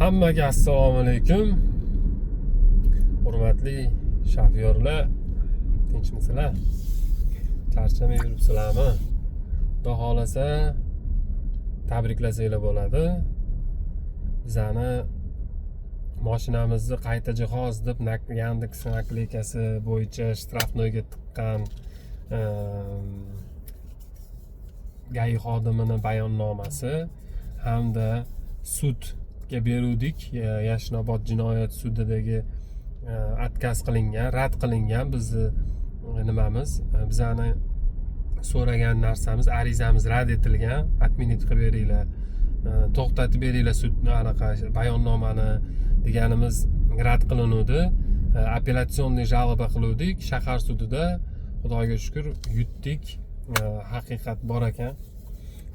Hammaga assalomu alaykum. Hurmatli shofyorlar, tinchmisizlar? Charchamay yuribsizlarmi? Xudo xohlasa, tabriklasanglar bo'ladi. Bizani moshinamizni qayta jihoz deb Yandex наклейка si bo'yicha штрафной ga tiqqan ГАИ xodimini bayonnomasi hamda sudga beruvdik. Yashnobod jinoyat sudidagi отказ qilingan, rad qilingan bizni nimamiz, bizani so'ragan narsamiz, arizamiz rad etilgan. Отменить qilib beringlar, to'xtatib beringlar sudni, anaqa bayonnomani deganimiz rad qilinuvdi. Апелляционный жалоба qiluvdik shahar sudida. Xudoga shukur, yutdik. Haqiqat bor ekan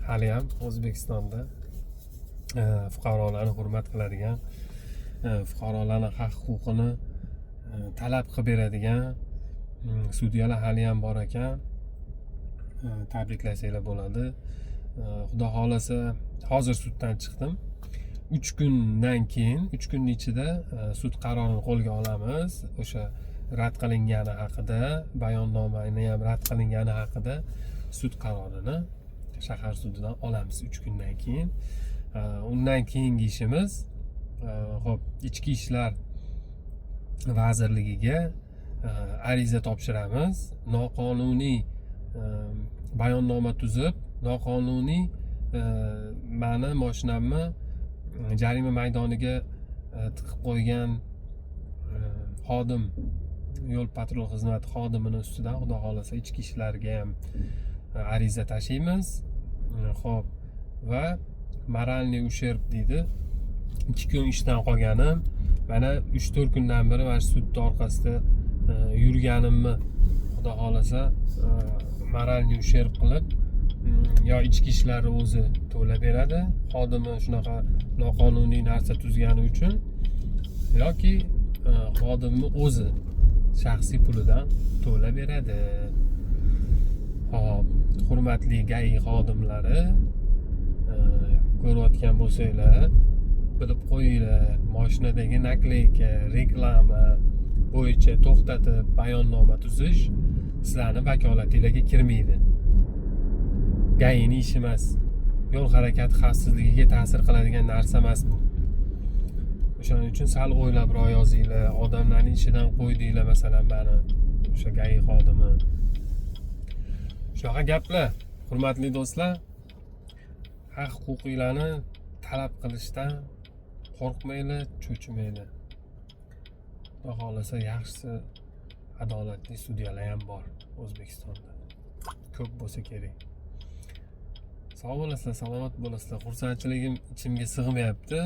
haliyam O'zbekistonda, fuqarolarni hurmat qiladigan, fuqarolarni haq huquqini talab qilib beradigan sudyalar haliyam bor ekan. Tabriklasanglar bo'ladi. Xudo xohlasa, hozir suddan chiqdim. 3 kundan keyin, 3 kunni ichida sud qarorini qo'lga olamiz. O'sha rad qilingani haqida bayonnomani ham, rad qilingani haqida sud qarorini shahar sudidan olamiz 3 kundan keyin. Undan keyingi ishimiz, ho'p, Ichki ishlar vazirligiga ariza topshiramiz. Noqonuniy bayonnoma tuzib, noqonuniy mani moshinamni jarima maydoniga tiqib qo'ygan xodim, yo'l patrul xizmati xodimini ustidan, xudo xohlasa, ichki ishlarga ham ariza tashlaymiz. Ho'p, va моральный ущерб deydi, 2 kun ishdan qolganim, mana 3-4 kundan beri mana shu sudni orqasida yurganimni, xudo xohlasa, моральный ущерб qilib, yo ichki ishlarni o'zi to'lab beradi xodimi shunaqa noqonuniy narsa tuzgani uchun, yoki xodimni o'zi shaxsiy pulidan to'lab beradi. Ho'p, hurmatli ГАИ xodimlari, ko'rayotgan bo'lsanglar, bilib qo'yinglar: moshinadagi наклейка, reklama bo'yicha to'xtatib bayonnoma tuzish sizlarni vakolatinglarga kirmaydi. ГАИ ni ishi emas, yo'l harakati xavfsizligiga ta'sir qiladigan narsa emas bu. O'shaning uchun sal o'ylabroq yozinglar. Odamlarni ishidan qo'ydinglar, masalan, mani o'sha ГАИ xodimi. Shunaqa gaplar, hurmatli do'stlar. Haq huquqinglarni talab qilishdan qo'rqmanglar, cho'chimanglar. Xudo xohlasa, yaxshisi, adolatli sudyalar ham bor O'zbekistonda, ko'p bo'lsa kerak. Sog' bo'lasizlar, salomat bo'lasizlar. Xursandchiligim ichimga sig'mayapti.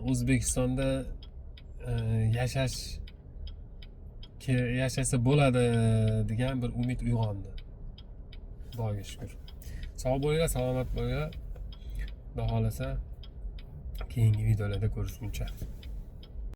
O'zbekistonda yashash yashasa bo'ladi degan bir umid uyg'ondi, Xudoga shukur. Sog' bo'linglar, salomat bo'linglar. Xudo xohlasa, keyingi videolarda ko'rishguncha.